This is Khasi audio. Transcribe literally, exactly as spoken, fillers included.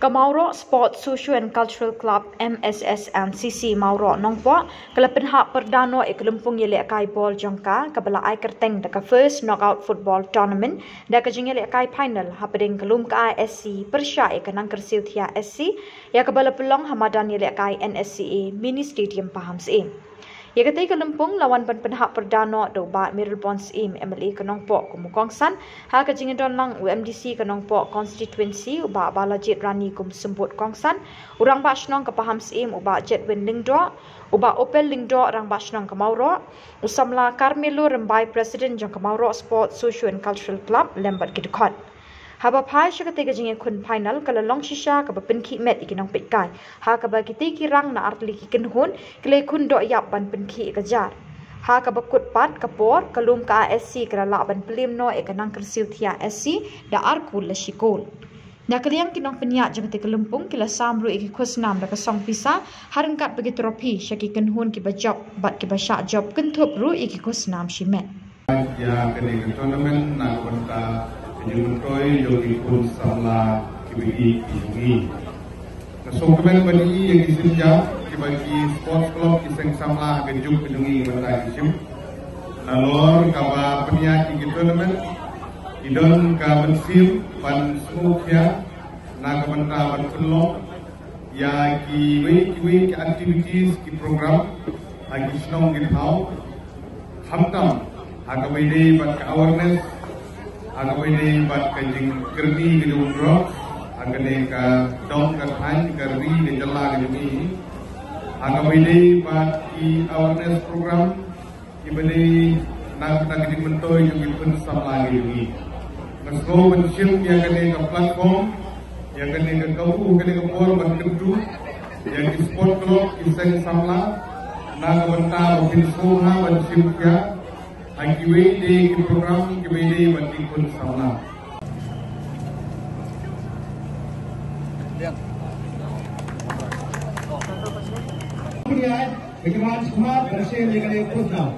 Ka Mawroh Sports Socio and Cultural Club, M S S and C C Mawroh Nongpoh, ka la pynhap pyrda noh ïa ka lympung ïalehkai bol jong ka, kaba la ai kyrteng da ka First Knockout Football Tournament, da ka jingïalehkai final hapdeng ka Lumka S C pyrshah ïa ka Nongkyrsiew Thia S C, ïa kaba la pynlong ha madan ïalehkai N S C A Mini Stadium Pahamsyiem. Ïa katei ka lympung la wan ban pynhap pyrda noh da u Bah Mayralborn Syiem, M L A ka Nongpoh kum u kongsan, ha ka jingdon lang u M D C ka Nongpoh Constituency, u Bah Balajied Rani kum symbud kongsan, u Rangbah Shnong ka Pahamsyiem, u Bah Jedwin Lyngdoh, u Bah Opel Lyngdoh, Rangbah Shnong ka Mawroh, u samla Carmelo Rymbai, President jong ka Mawroh Sports Socio and Cultural Club, lem bad ki dkhot. Haba phai sha katei ka jingïakhun final, ka la long shisha kaba pynkhih met ïa ki nongpeitkai, ha kaba kitei ki rang na artylli ki kynhun ki la ïakhun doh ïap ban pynkhih ïa ka jar. Ha kaba kut pat ka por, ka Lumka S C ka la lah ban plie noh ïa ka Nongkyrsiew Thia S C da ar kol la shi kol. Na ka liang ki nongpynïaid jong katei ka lympung ki la sam ruh ïa ki khusnam da ka song pisa, ha ryngkat bad ki trophy sha ki kynhun kiba jop bad kiba shah jop, kynthup ruh ïa ki khusnam shimet. Ïa kane ka tournament na ka bynta ka jingmyntoi jong ki khun samla kiba ïeit ki jong ngi. Nga sngewkmen ban ïohi ïa ki sienjam kiba ki sports club ki seng samla ha ka juk ka jong ngi, ka bynta ki shim. Nalor kaba pynïaid ïa ki tournament, ki don ka mynsiem ban sngewkhia na ka bynta ban pynlong ïa kiwei kiwei ki activities, ki program ha ki shnong ki thaw, khamtam ha kaba ïadei bad ka awareness, ha kaba ïadei bad ka jingkyrni ka jong u drugs ha kane ka dong ka thaiñ, ka ri, ka jylla ka jong ngi, ha kaba ïadei bad ki awareness program kiba dei na ka bynta ka jingmyntoi jong ki khun samla ki jong ngi. Nga sngew ban shim ïa kane ka platform, ïa kane ka kabu, kane ka por ban kyntu ïa ki sport club ki seng samla na ka bynta ba phin sngewbha ban shim khia ha kiwei de ki program kiba ïadei bad ki khun samla. Pynïaid, bad ki man sumar ban shim ïa kane ka program.